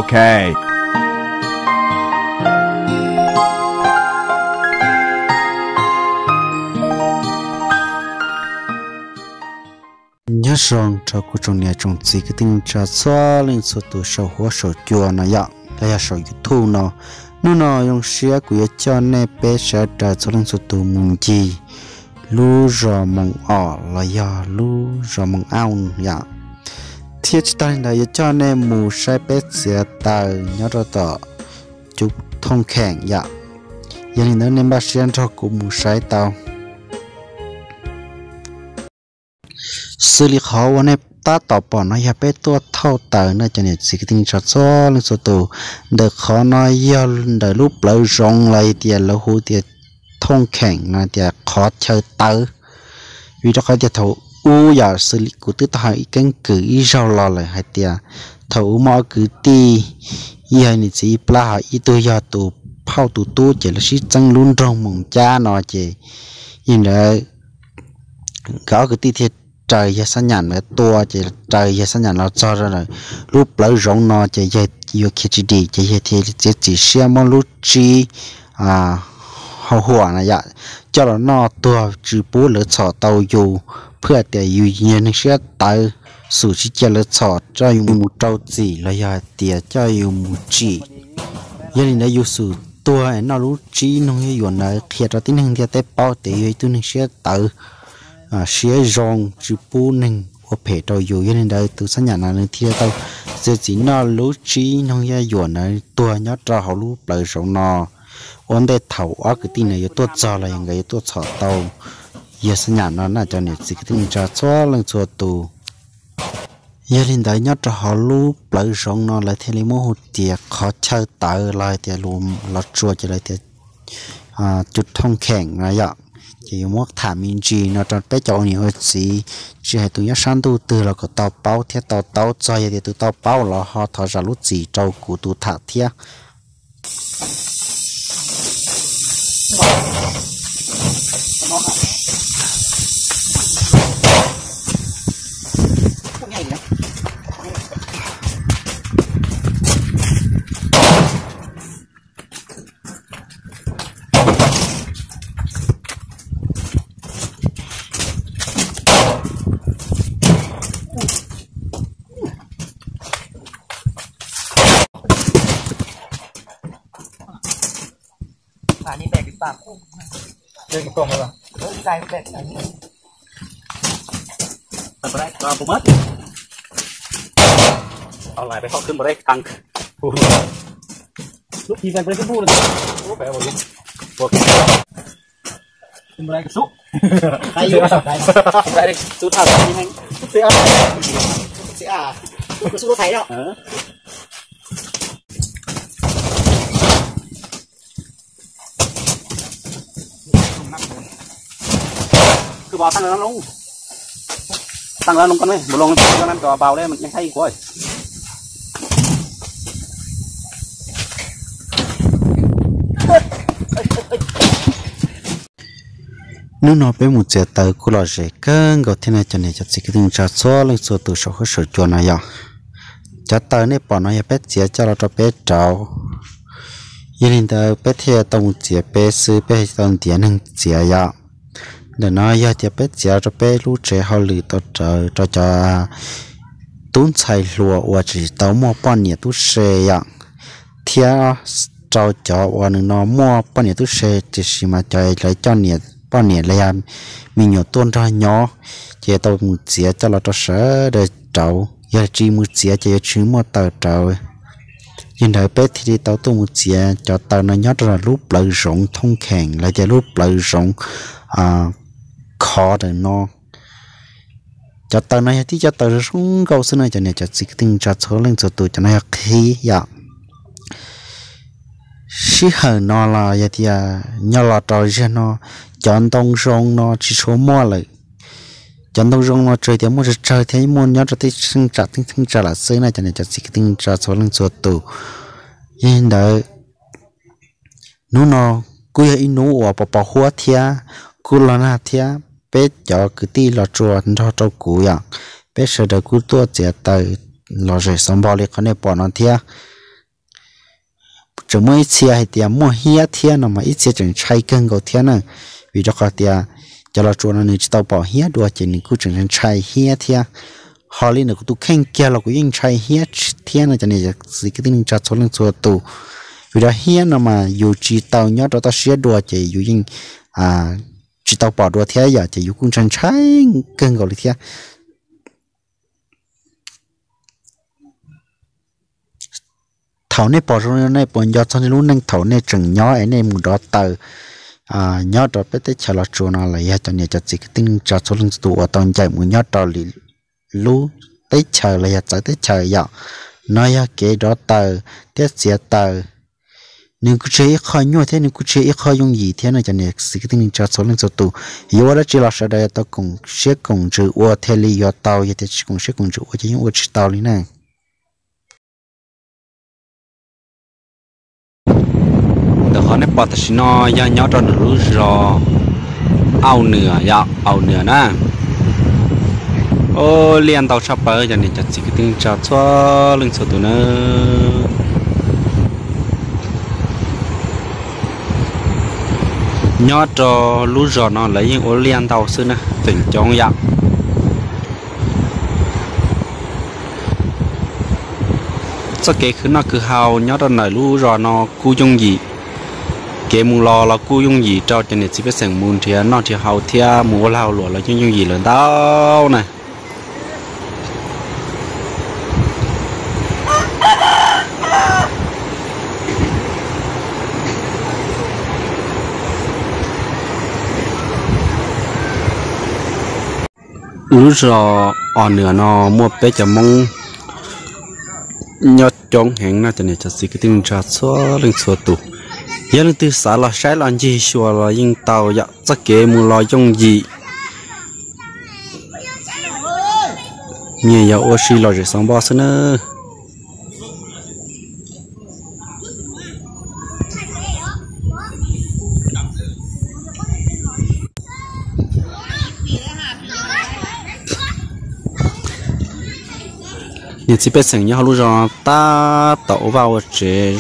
Okay. Nyob zoo rau kuv tsoom niam tsoom txiv kwv tij neej tsa txhua leej txhua tus saum huab saum cua no yom, los yog saum YouTube no. Hnub no zoo siab kuv yuav coj nej peb sawv daws txhua leej txhua tus mus ncig lub zos Moos Os los yog lub zos Moos Auj yom, thiab tsis tag li ntawd yuav coj nej mus saib peb txiav taws nyob rau tom Cub Thooj Kheem yom. Yog li ntawd nej npaj siab nrog kuv mus saib tau. Xws li qhov uas nej tab tom pom no yog peb tuaj thauj taws no cov niam txiv kwv tij neej tsa txhua leej txhua tus. Ntawm qhov no yog ntawm lub plawv zoov los tias lawv hu tias Thooj Kheem no tias qhov chaw tawv. Vim rau qhov tias thaum ub yom, xws li kuv twb tau hais ib keeb kwm ib zaug los lawm hais tias thaum ub muaj ob kwv tij, ib yog niam txiv ib plab ho ib tug yog tus phauj tus tub ces lawv sib txeeb lub nroog Moos Cab no ces yog li ntawd nkawd ob kwv tij thiaj raws yawg Xab Nyam lawv tua ces raws yawg Xab Nyam los txog rau lub plawv zoov no ces yawg yuav khiav tsis dim ces yawg thiaj txiav txim siab muab lub tsib hau huam na yom coj los noj tuag tsis pub lawv txhom tau yus, phwj tias yus yog neeg siab tawv, xum tsis cia lawv txhom coj yus mus rau txim los yog hais tias coj yus mus tsim. Yog li ntawd yus xum tuag es noj lub tsib noog yuam yuam ntawd qhia rau tib neeg ntiaj teb paub tias yog ib tug neeg siab tawv, siab zoo tsis pub neeg ua phem rau yus. Yog li ntawd tus Xab Nyam no nws thiaj tau txiav txim noj lub tsib noog yuam yuam ntawd tuag nyob rau hauv lub plawv zoov no. Ua ntej thaum ob kwv tij no yuav tuaj txog los yog nkawd yuav tuaj txhom tau yawg Xab Nyam no na cov niam txiv kwv tij neej tsa txhua leej txhua tus. Yog li ntawd nyob rau hauv lub plawv zoov no lawv thiaj li muab hu tias qhov chaw tawv los hais tias lus Los Tsuas ces lawv tias Cub Thooj Kheem no yom. Ces yuav muab tham me ntsis no rau peb cov ua niam ua txiv, tsis hais tus nyob sab ntuj twg los kom tau paub thiab tau taub txog, yog tias tus tau paub los ho thov zam lub txim rau kuv tus tham thiab. Online ไปเข้าขึ้นมาได้ตังค์ Lúc khi quen quen Facebook rồi. Ủa, phải không? Ủa, cái... Hôm nay cái xúc. Đây, đây, đây, xúc thật là như thế. Xúc xí à? Xúc xí à? Xúc xí có thấy đâu. Ờ. Cứ vào tăng nó lông. Tăng nó lông con này, một lông nó cho nó vào đây mình thay của. Hnub no peb mus txiav taws kuj lom zem kawg nkaus thiab na cov niam cov txiv kwv tij neej tsa txhua leej txhua tus saum huab saum cua no yom. Cov taws nej pom no yog peb txiav coj los rau peb rauv. Yog li ntawd peb thiaj tau mus txiav peb xwb, peb tsis tau ntiav neeg txiav yom. Ntawm no yog tias peb txiav rau peb lub tsev hauj lwm tau rawv rau cov tub ntxhais hluas uas tseem tsis tau muaj poj niam tub se yom, thiab rau cov uas nws no muaj poj niam tub se tiam sis mas cov lawv coj niam poj niam los yog me nyuam tuaj nrog nyob, ces tau mus txiav coj los rau sawv daws rauv. Yog tsis mus txiav ces yuav tsis muaj taws rauv. Yog ntawd peb thiaj li tau tuaj mus txiav cov taws no nyob rau lub plawv zoov Thooj Kheem los tias lub plawv zoov khov ntawm no. Cov taws no yog tib cov taws zoo nkauj xwb no cov niam cov txiv kwv tij neej tsa txhua leej txhua tus, cov no yog qhib yom. Sij hawm no los yog tias nyob los rau zaum no, cov ntoo zoo no tsis tshua muaj lawm. Cov ntoo zoo no tsuas tias muaj tsawg tsawg thiab muaj nyob rau tej theej tsam tej theej tsam lawm xwb na cov niam cov txiv kwv tij neej tsa txhua leej txhua tus. Yog li ntawd, hnub no kuj yog ib hnub uas pos pos huab thiab kuj los nag thiab, peb cov kwv tij Los Tsuas nrog rau kuv yom, peb sawv daws kuj tuaj txiav taws lom zem xov npog li qhov nej pom no thiab. Tseem muaj ib txhia hais tias muaj hiab thiab no mas ib txhia tseem ntshai kawg nkaus thiab na, vim rau qhov tias cov los tsuas no nws tsis tau pom hiab dua ces nws kuj tseem ntshai hiab thiab. Ho li ntawm kuv tus kheej kiag los kuv yeej ntshai hiab thiab no cov niam cov txiv kwv tij neej tsa txhua leej txhua tus, vim rau hiab no mas yus tsis tau nyob rau toj siab dua ces yus yeej tsis tau pom dua thiab yom, ces yus kuj ntshai ntshai kawg nkaus li thiab. Thaum nej pom zoo no nej puas nco txog nej lub neej thaum nej tseem nyob es nej mus dov taws nyob rau peb teb chaws los tsuas no los yog cov niam cov txiv kwv tij neej tsa txhua leej txhua tus uas tau ncaim mus nyob rau li lub teb chaws los yog txawv teb chaws yom? No yog kev dov taws thiab txiav taws, nws kuj tsis yog ib qho nyuaj thiab nws kuj tsis yog ib qho yooj yim thiab no cov niam txiv kwv tij neej tsa txhua leej txhua tus. Yuav ua dab tsi los sawv daws yuav tau koom siab koom ntsws ua thiaj li yuav tau, yog tias tsis koom siab koom ntsws ua ces yeej ua tsis tau li na. Ntawm qhov nej pom tam sim no yog nyob rau ntawm lub zos Au Nwam yom, Au Nwam na. Ua liaj ntau tshaj plaws cov niam cov txiv kwv tij neej tsa txhua leej txhua tus na. Nyob rau lub zos no lawv yeej ua liaj ntau xwb na, feem coob yom. Txoj kev khwv noj khwv haus nyob rau ntawm lub zos no kuj yooj yim, kev mus los los kuj yooj yim rau cov niam txiv pej xeem mus nrhiav noj nrhiav haus thiab mus ua lag ua luam los yeej yooj yim lawm ntau na. Lub zos Au Nwam no muaj peb cov Hmoob nyob coob heev no cov niam cov txiv kwv tij neej tsa txhua leej txhua tus. Yog leej twg xav los saib los ncig xyuas los yeej tau yom, txoj kev mus los yooj yim. Nyias yog ua si lom zem xov npoj xwb na. Niam txiv pej xeem nyob hauv lub zos tab tom ua vaj ua tsev,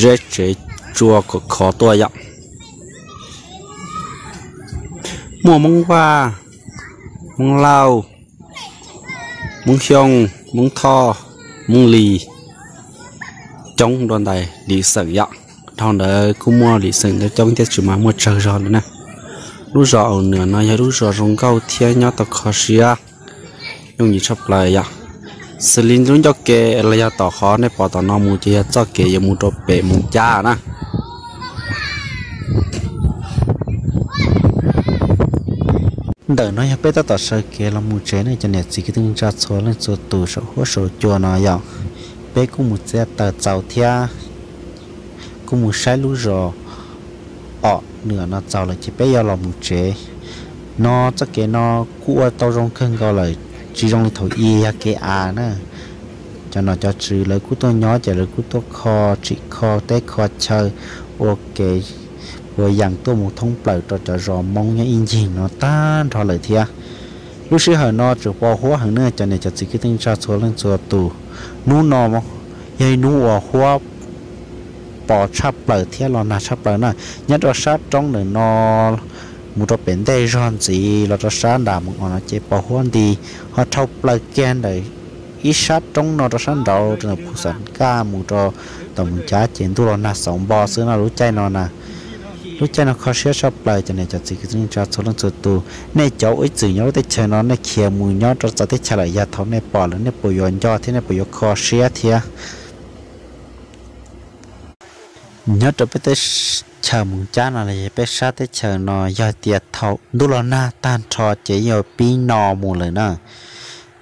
zeb tsev tsua kom khov tuaj yom. Muaj Hmoob Vaj, Hmoob Lauj, Hmoob Xyooj, Hmoob Thoj, Hmoob Lis, coob dua ntais, Lis xeem yom. Dhau ntawd kuj muaj Lis xeem ntawd coob thiab tsis mas muaj tsawg zog li na. Lub zos Au Nwam no yog lub zos zoo nkauj thiab nyob tau kho siab, yooj yim tshaj plaws yom. Xws li lub ncauj ke los yog tom qhov nej pom tom no mus ces yog txoj kev yuav mus rau pem Moos Cab na. Ntawm no yog peb tab tom sawv kev los mus tsev ne cov niam txiv kwv tij neej tsa txhua leej txhua tus saum huab saum cua no yom. Peb kuj mus txiav taws txaus thiab kuj mus saib lub zos Au Nwam no txaus lawm ces peb yuav los mus tsev. No txoj kev no kuj ua tau zoo kawg nkaus lawm, tsis zoo li thaum i yog kev av na. Cov nom cov tswv lawv kuj tuaj nyob ces lawv kuj tuaj kho tsim kho teb kho chaw ua kev puas yees tuaj mus thoob plaws rau cov zos Hmoob nyob ib ncig no tag nrho lawm thiab. Lub sij hawm no tseem pos huab heev na cov niam cov txiv kwv tij neej tsa txhua leej txhua tus. Hnub no yog ib hnub uas huab pos tshaj plaws thiab los nag tshaj plaws na. Nyob rau sab roob ntawm no mus rau pem ntej zog ntxiv los rau sab nram Moos Os no ces pos huab nti, ho dhau plaws kiag ntawm ib sab roob no rau sab nraud rau ntawm Phu Xam Kaj mus rau tom Moos Cab ces ntuj los nag xauv npo xwb no lub caij no na. Lub caij no kho siab tshaj plaws cov niam cov txiv kwv tij neej tsa txhua leej txhua tus. Nej cov ua ib txwm nyob lub teb chaws no nej khiav mus nyob rau txawv teb chaws lawm yog thaum nej pom lawm nej puas yuav nco thiab nej puas yuav kho siab thiab? Nyob rau peb teb chaws Moos Cab no los yog peb sab teb chaws no yog tias thaum ntuj los nag tag nrho ces yuav pib no mus lawm na.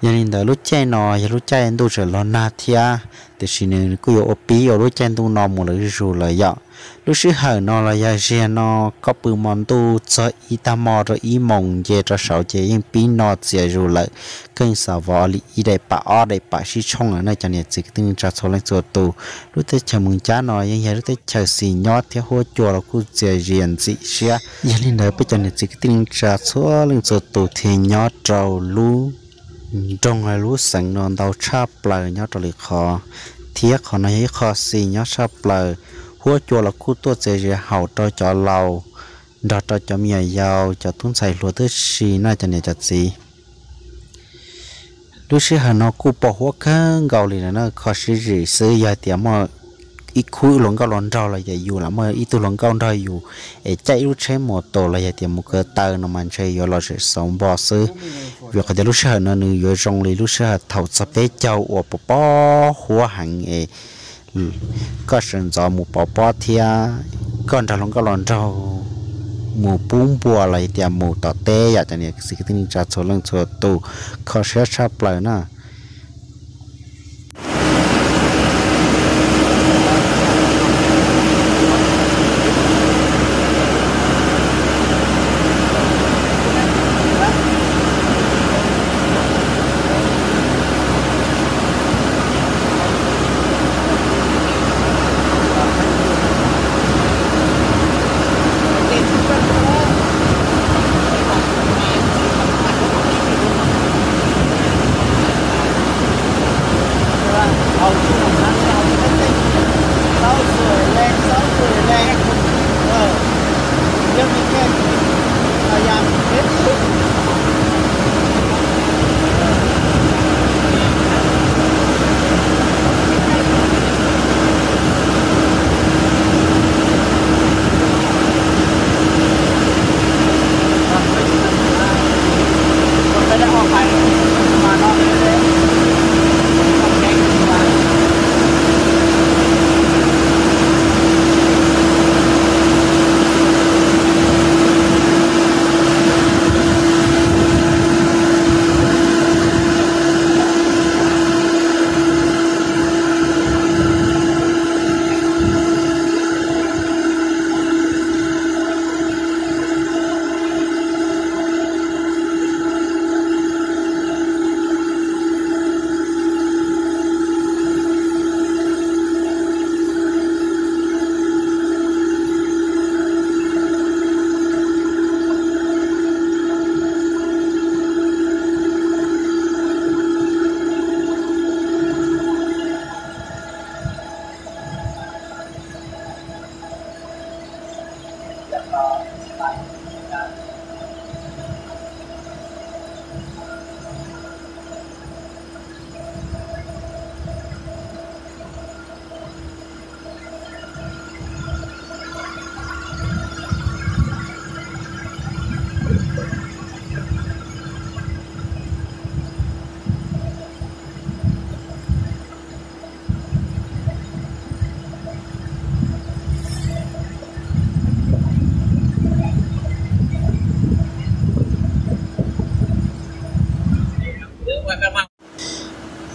Yog li ntawd lub caij no yog lub caij ntuj tseem los nag thiab, tiam sis nws kuj yuav ua pib ua lub caij ntuj no mus lawm zuj zus lawm yom. Lub sij hawm no los yog ziag no koj pw hmo ntuj txog ib tag hmo rau ib moos nce rau saud ces yeej pib no txias zus lawm, kheej xav vov li ib daim pam ob daim pam sib tshooj lawm na cov niam txiv kwv tij neej tsa txhua leej txhua tus. Lub teb chaws Moos Cab no yeej yog lub teb chaws xis nyob thiab huab cua los kuj txias zias ntxim siab. Yog li ntawd peb cov niam txiv kwv tij neej tsa txhua leej txhua tus thiaj nyob rau lub nroog lub xeev no ntau tshaj plaws nyob rau lwm qhov. Thiab qhov no yog ib qho xis nyob tshaj plaws, huab cua los kuj tuaj txiav ze haum rau cov laus nrog rau cov me nyuam yaus, cov tub ntxhais hluas tib si no cov niam cov txiv. Lub sij hawm no kuj pom huab kawg nkaus li na, kho siab zim xwb yog hais tias muaj ib khub hluas nkauj hluas nraug los yog yus los muaj ib tug hluas nkauj nrog yus es caij ib lub tsheb mus tos los yog tias mus kaw taw no mas ntshe yuav los zem xauv npo xwb. Vim qhov tias lub sij hawm no nws yuav zoo li lub sij hawm thaum txog peb caug uas pos pob huab heev es koj sawv ntxov mus pov pob thiab koj nrog hluas nkauj hluas nraug mus pub npua los yog tias mus tom teb yom cov niam txiv kwv tij neej tsa txhua leej txhua tus, kho siab tshaj plaws na.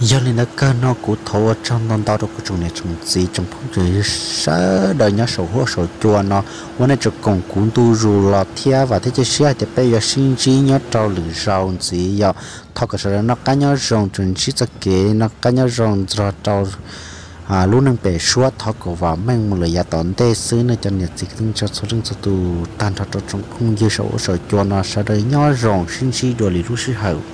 Yog li ntawd kawg no kuv thov ua tsaug ntau ntau rau kuv tsoom niam tsoom txiv tsoom phooj ywg sawv daws nyob saum huab saum cua no, uas nej tseem koom kuv ntu zus los thiab vam thiab cia siab hais tias peb yuav sib ntsib nyob rau lwm zaus ntxiv yom. Thov kom sawv daws noj qab nyob zoo, tsuas ntsib txoj kev noj qab nyob zoo nrog rau lub neej pem suab, thov kom vam meej mus lawm yav tom ntej xwb nej cov niam txiv kwv tij neej tsa txhua leej txhua tus, tag nrho rau tsoom phooj ywg saum huab saum cua no sawv daws nyob zoo, sib ntsib dua lwm lub sij hawm.